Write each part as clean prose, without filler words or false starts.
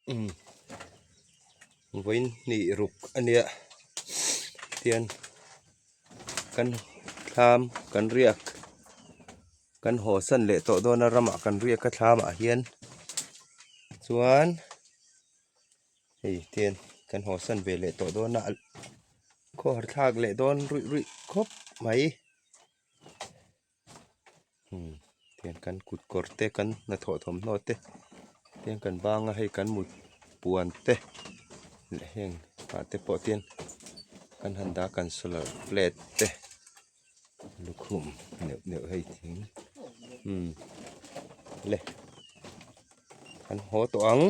Umm vawiin hnih ruk a nia tian kan thlam kan riak kan haw san leh tawh dawn a ramah kan riak a thlamah hian chuan hei tian kan haw san ve leh tawh dawn a khawhar thlak leh dawn ruih ruih khawp mai. Umm tiang kan kut kawr te kan hnathawh thawmhnaw te tiang kan bang a hei kan mut puan te leh heng ah te pawh tian kan han dah a kan solar plate te lukhum neuh neuh hei thing umm le kan haw tawh ang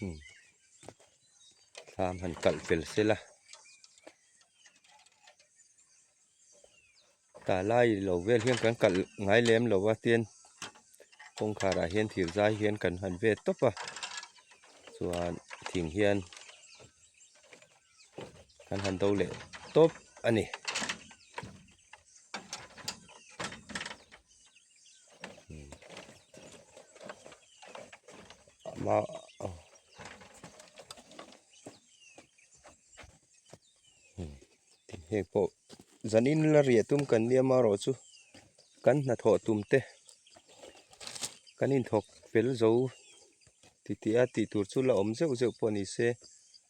umm thlam han kalh fel sela. Tah lai lo vel hian kan kalh ngai lem lo a tin kawngkhar ah hian thir zai hian kan han vet tawp a chuan thing hian kan han do leh tawp a ni. Heng pawh zanin la riah tum kan nia marawh chu kan hnathawh tum te kan inthawk fel zo titih a tih tur chu la awm zeuh zeuh pawh ni se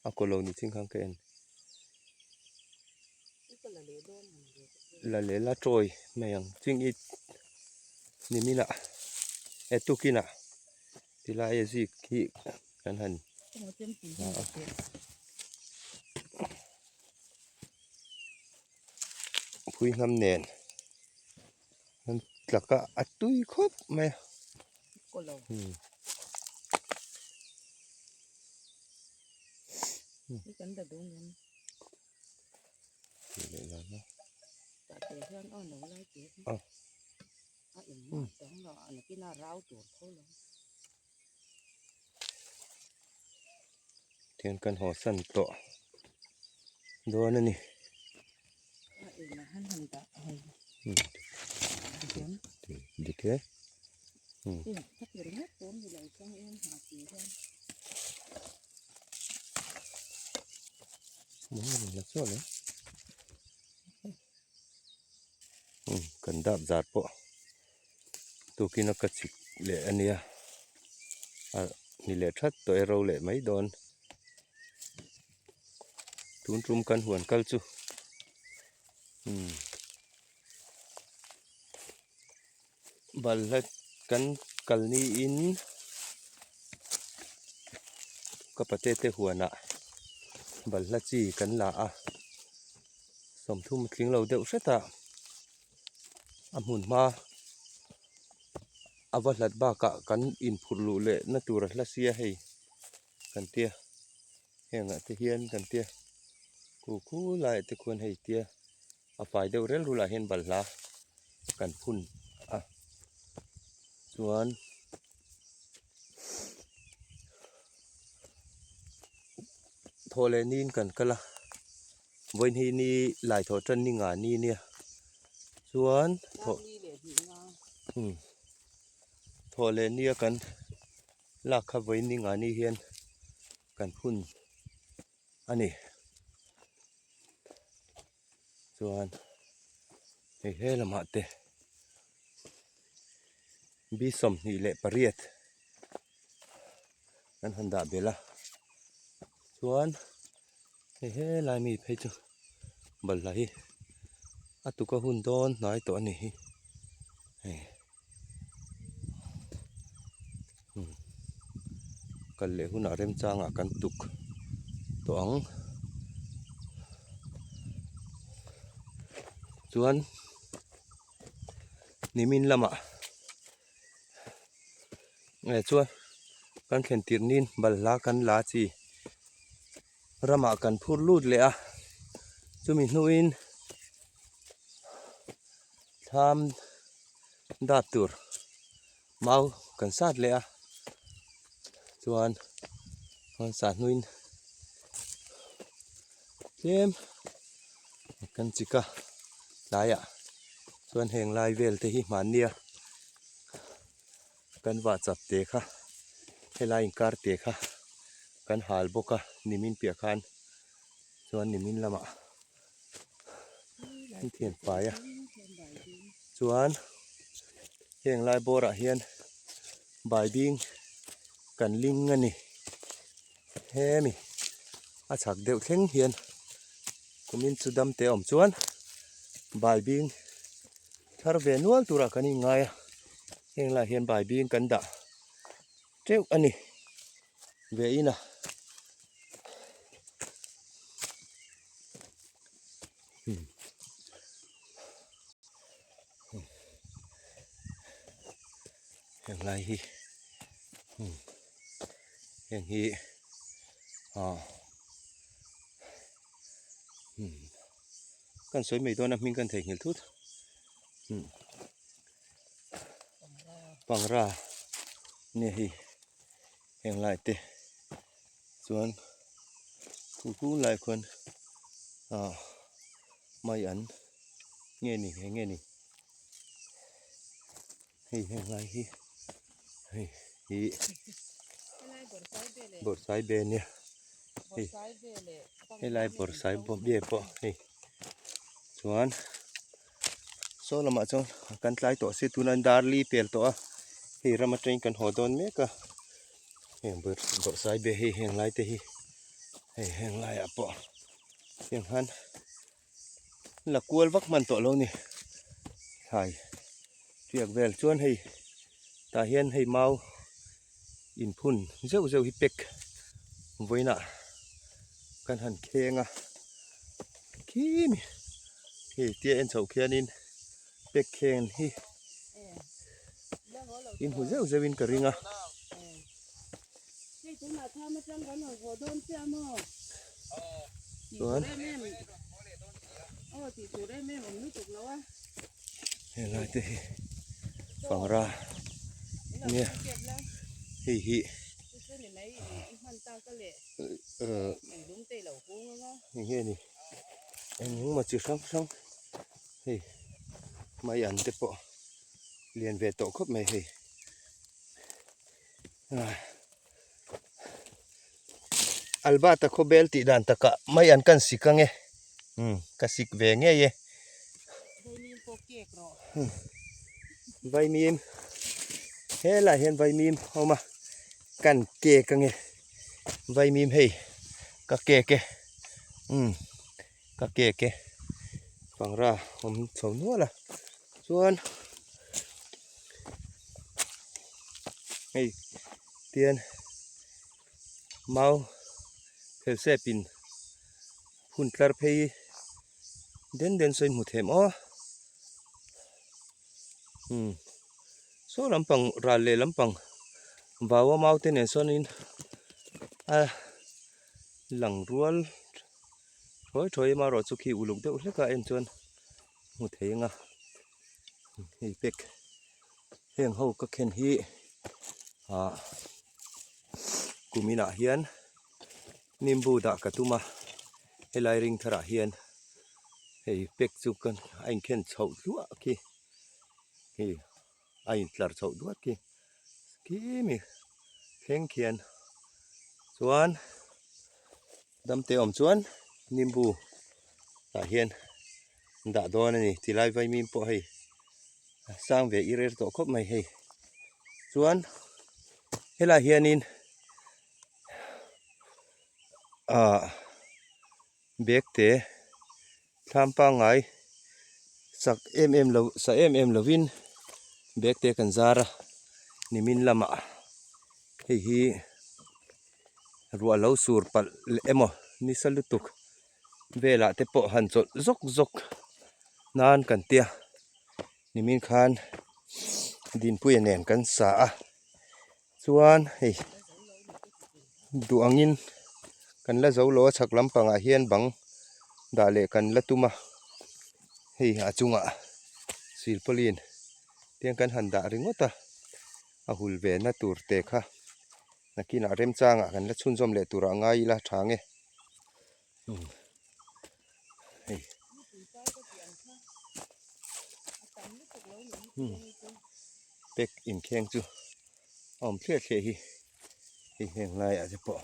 a kaw lo ni ching khan ka en la leh la tawi mai ang ching it nimin ah eh tukin ah tilai a zik hi kan han phui hnam nen an tlak a a tui khawp mai a Tihian kan haw san tawh dawn a ni. Dik e. Kan dap zar pawh. Tukin a ka chik leh a nia a ni leh that tawh e ro leh mai dawn tun tum kan huan kal chu umm balhla kan kal niin ka pate te huanah balhla chi kan la a sawmthum a tling lo deuh hret a. A hmun hma a va hlat bakah kan inphurh luh leh na tur a hla sia hei kan tia hengah te hian kan tia khu khu laiah te khuan hei tia a fai deuh rel rulah hian balhla kan phun a chuan thawh leh niin kan kal a. Vawihnih ni lai thawh tan ni nga ni nia chuan thawh umm thawh leh nia kan lak kha vawiin ni nga ni hian kan hun a ni chuan hei he lamah te bi 28 kan han dah belh a chuan. Hei helai mi phei chu balhla hi a tuka hun dawn hnai tawh a ni hi hei umm kal leh hunah remchangah kan tuk tawh ang chuan nimin lamah eh chuan kan thlen tirh nin balhla kan la chi. Ramah kan phur lut leh a, chumi hnuin thlam dat tur mau kan sat leh a, chuan kan sat hnuin tlem kan chik a tlaiah chuan heng lai vel te hi hmannia. Kan vah chap te kha helai inkar te kha kan hal bawk a nimin piah khan chuan nimin lamah an thian fai a chuan heng lai bawrah hian baibing kan ling a ni hemi a chhak deuh thleng hian kumin chu dam te awm chuan baibing thar ve nual turah kan inngai a heng lai hian baibing kan dah teuh a ni ve in a. Heng lai hi heng hi ah kan sawi mai dawn a hming kan theihnghilh thut pangra nia hei heng lai te chuan khu khu lai khuan ah mai an nge ni eng nge ni hei heng lai hi hei hi bawrhsai be nia hei helai bawrhsai be pawh hei chuan saw lamah chuan kan tlai tawh si tuna dar li pel tawh a hei ram atangin kan haw dawn mek a heng bawrhsai be hei heng lai te hi hei heng laiah pawh heng han la kual vak hman tawh lo ni thlai tiak vel chuan hei tah hian hei mau inphun zeuh zeuh hi pack vawiinah kan han kheng a khimi hei tia en chhoh khianin pack kheng hi inhmu zeuh zeuhin ka ring a. Chuan helai te hi pangra nia hei hi eng nge ni eng emaw chi hrang hrang hei mai an te pawh lian ve tawh khawp mai hei. Albert-a khawbel tih dan takah mai an kan sik ange umm ka sik ve ngei e vaimim helaiah hian vaimim a awm a kan kek ange vaimim hei ka kek e umm ka kek e pangra awm chho nual a chuan. Hei tian mau phelsep in hun tlar phei den den saw in hmu them aw umm saw lampang ral leh lampang vaua mau te nen sawn in a lang rual thawi thawi amaherawh chu khi uluk deuh hlek a en chuan hmu thei ang a hei pack heng ho ka khen hi ah kum inah hian nimbu dah ka tum a helai ring tharah hian hei pack chu ka a inkhen chhoh hluah khi hei a intlar chhoh duat khi khimi thleng khian chuan Damte awm chuan nimbu tah hian dah dawn a ni tilai vaimim pawh hei a sang ve ir er tawh khawp mai hei chuan helai hianin ah bag te thlam pangngai sak em em lo sa em em lovin bag te kan zar a nimin lamah hei hi. Ruah lo sur palh leh emaw nisa lutuk velah te pawh han chawlh zawk zawk nan kan tia nimin khan Dinpuia nen kan sa a chuan hei duh angin kan la zo lo a chhak lampangah hian bang dah leh kan la tum a hei a chungah silpauline tiang kan han dah ringawt a a hul ve na tur te kha. Nakinah remchangah kan la chhunzawm leh turah ngai ila tha nge. Umm hei. Umm pack inkheng chu. a awm thliah thliah hi hei heng laiah te pawh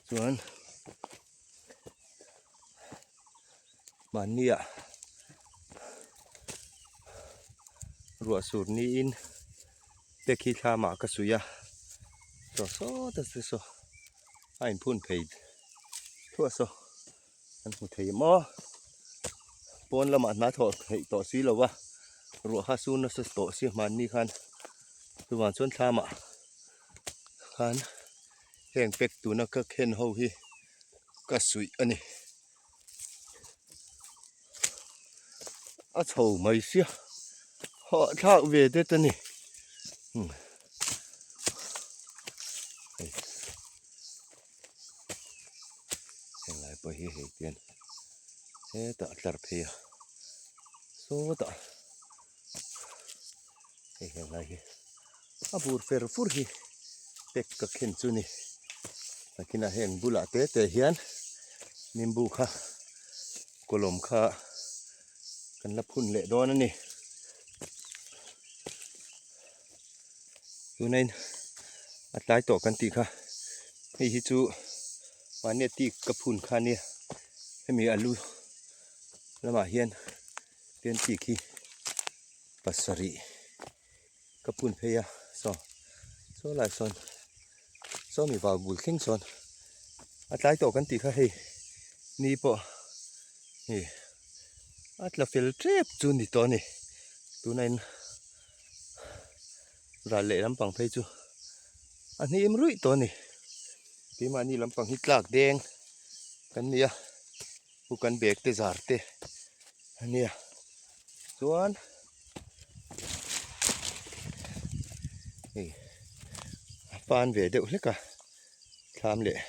chuan mahnia ruah sur niin pack hi thlamah ka suih a saw sawt a te saw a inphun phei thluah saw an hmu thei maw pawn lamah hna thawh theih tawh si lo va ruah kha sur nasa tawh si hmanni khan chuvang chuan thlamah khan heng pack tuna ka khen ho hi ka suih a ni a chho mai sia hah thlak ve det a ni umm hei helai pawh hi hei hian hetah a tlar phei a sawtah hei helai hi a bur fer fur hi pack ka khen chu ni nakinah heng bulah te te hian nimbu kha kawlawm kha kan la phun leh dawn a ni tunain a tlai tawh kan tih kha hei hi chu mahni a tik ka phun kha ania hemi alu lamah hian pen tik hi pasarih ka phun phei a saw saw lai sawn saw mi vau bul thleng sawn a tlai tawh kan tih kha hei ni pawh hei a tla fel tep chu ni tawh a ni tuna in ral leh lampang phei chu a hnim ruih tawh a ni keimahni lampang hi tlak deng kan ni a pu kan bag te zar te a nia chuan hei a pan ve deuh hlek a thlam leh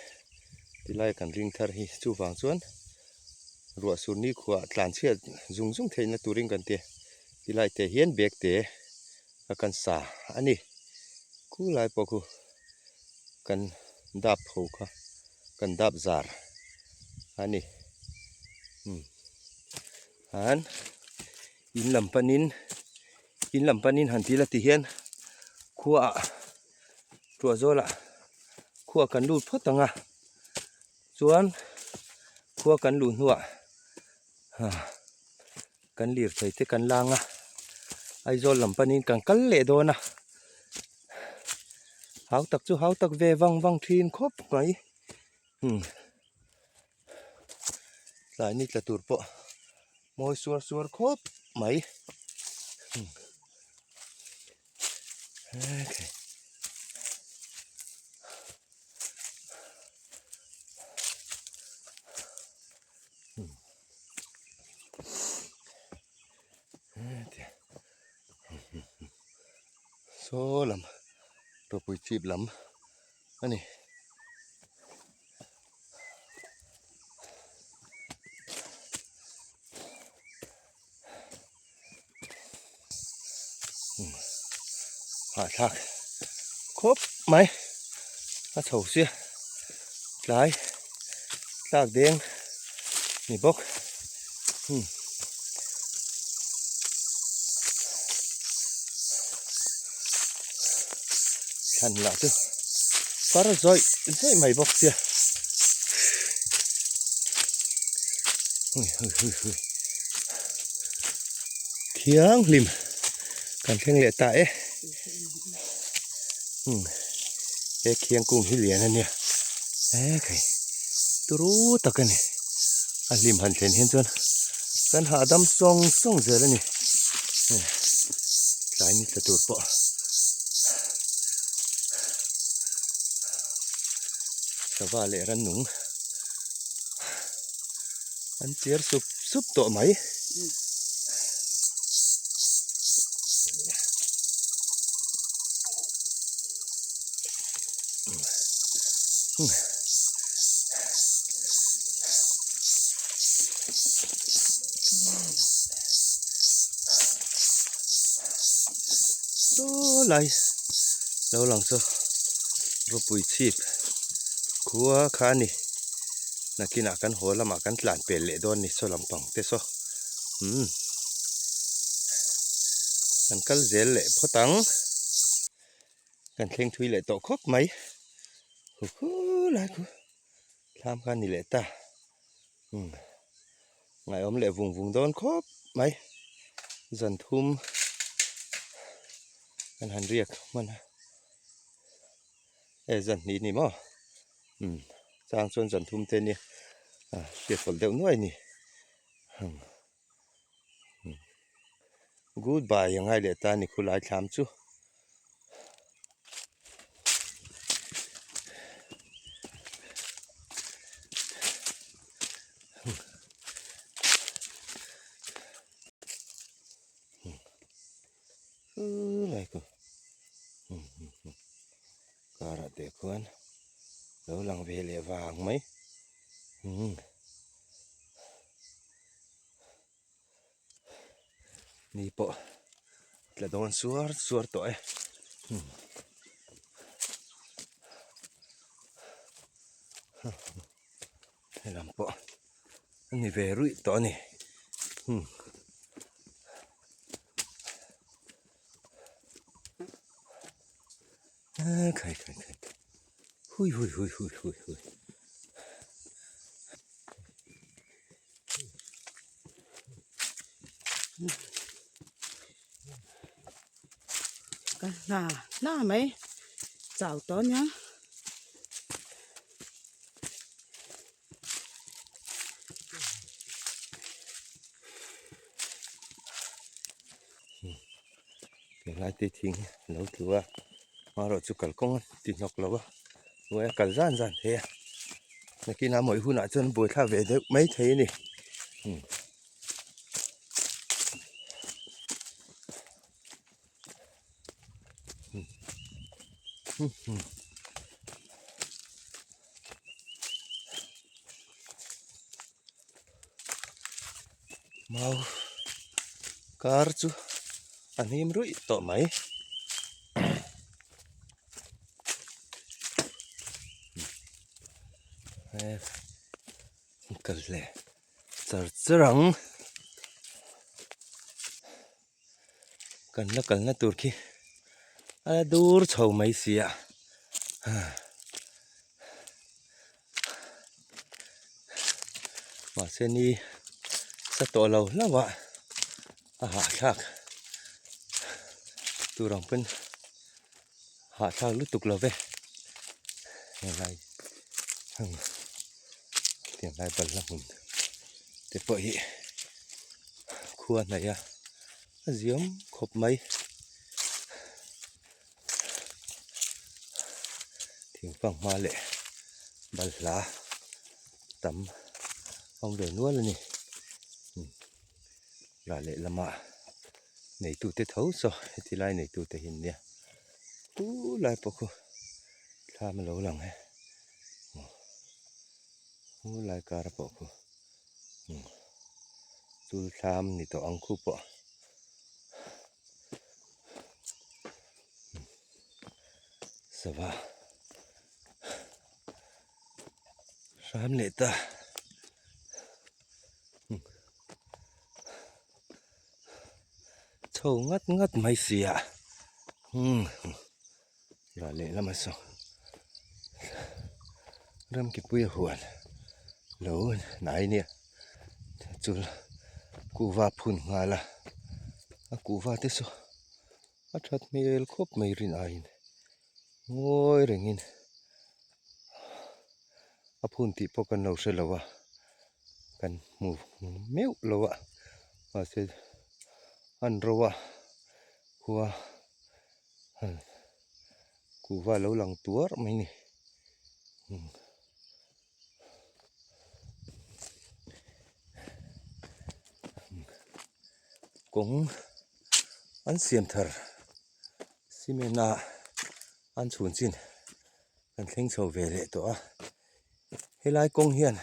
tilai kan ring thar hi chuvang chuan ruah sur ni khuah tlan chhiat zung zung theihna turin kan ti a tilai te hian bag te a kan sa a ni khulai pawh khu kan dap ho kha kan dap zar a ni umm han in lam panin in lam panin han ti la ti hian khuaah tuah zawlah khua kan lut phawt ang a chuan khua kan luh hnuah kan lirthei te kan lang a Aizawl lam panin kan kal leh dawn a hau tak chu hau tak ve vang vang thin khawp mai umm tlai ni tla tur pawh mawi suar suar khawp mai umm okay. Saw lam ropui chhip lam a ni. Hahthlak khawp mai a chho sia tlai tlak deng ni bawk hmm thlan lah chu far zawih zawih mai bawk sia hui hui hui hui thianghlim kan thleng leh ta e umm he khiang kung hi lian a nia he khai turu tak a ni a hlim han thlen hian chuan kan hahdam sawng sawng zel a ni tlai ni tla tur pawh sava leh rannung an chiar sup sup tawh mai. Saw lai lo lang saw ropui chhip khua kha a ni. Nakinah kan haw lamah kan tlan pel leh dawn ni saw lampang te saw umm kan kal zel leh phawt ang. Kan thleng thui leh tawh khawp mai. Khu khu lai khu thlam kha ni leh ta. Umm ngaihawm leh vung vung dawn khawp mai. Zan thum kan han riak hman a. E zan hnih ni maw? Umm chang chuan zan thum te nia a hriat pawlh deuh nuai ni. Umm. Goodbye a ngai leh ta a ni khulai thlam chu. Khulai khu karah te khuan lo lang ve leh vang mai. Ni pawh tla dawn suar suar tawh e helam pawh a ni ve ruih tawh a ni khai khai khai hui hui hui hui hui hui. Ka hna hna mai chau tawh ania. Helai te thing a lo tlu a hmarawh chu kalkawng a ti hnawk lo a hnuaia kal zan zan thei a nakinah mawih hunah chuan buaithlak ve deuh mai thei a ni. Mau kar chu a hnim ruih tawh mai. Kal leh char char ang. Kan la kalna tur khi a la dur chho mai si a. Mahse ni sa tawh lo hlauh a a hahthlak tur ang pawn hahthlak lutuk lo ve helai tiang lai balhla hmun te pawh hi khua hnaih a a ziam khawp mai thingfang hma leh balhla tam a awm ve nual a ni lah lehlamah neitute tho saw heti lai neitute hi an nia pu lai pawh khu thlam a lo lang e pu lai kar pawh khu chul thlam ni tawh ang khu pawh. Sava hram leh ta chho ngat ngat mai si a ral lehlam a saw ramkipuia huan lo hnai nia chul kuhva phun nghal a a kuhva te saw a that hmel khawp mai rin aiin ngawi rengin a phun tih pawh kan lo hre lo a kan hmu meuh lo a mahse an ro a khua kuhva lo lang tuar mai a ni. Kawng an siam thar cement a an chhun chin kan thleng chho ve leh tawh a helai kawng hian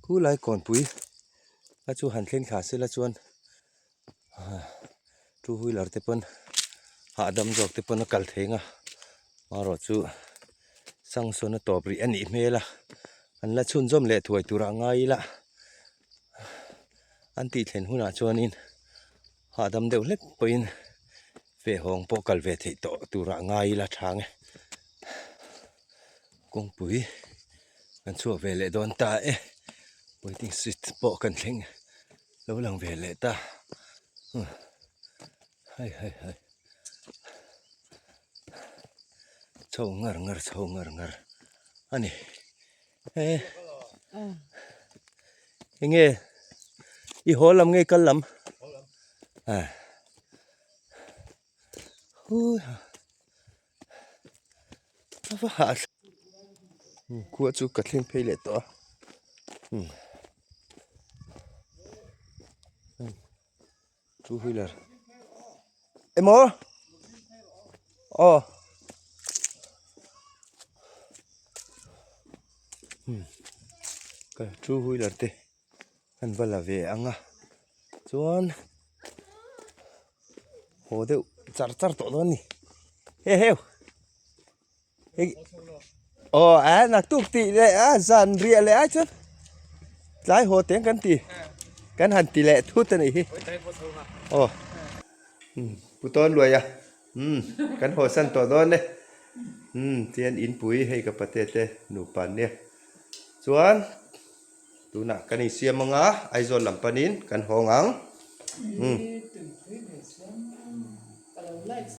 khulai kawnpui a chu han thleng thla sela chuan two wheeler te pawn hahdam zawk te pawn a kal thei ang a amaherawh chu sanction a tawp rih a nih hmel a an la chhunzawm leh thuai tur ah ngai ila an tih thlen hunah chuanin hahdam deuh hlek pawhin. Feh hawng pawh kal ve theih tawh turah ngai ila tha nge. Kawngpui kan chhuak ve leh dawn ta e. Waiting seat pawh kan thleng lo lang ve leh ta. Hai hai hai. Chho ngar ngar chho ngar ngar a ni. He enge i haw lam nge kal lam? Ah. Hui ha. A va hah khua chu ka thleng phei leh tawh a. Two wheeler emaw aw two wheeler te an va la ve ang a chuan haw deuh char char tawh dawn a ni he heu hei aw a naktuk tih leh a zan riah leh ai chuan tlai haw teng kan ti kan han ti leh thut a nih hi aw pu tawn luai a umm kan haw san tawh dawn e umm tihian inpui hei ka pate te nupa an nia chuan. Tunah kan insiam anga Aizawl lam panin kan hawng ang. Umm.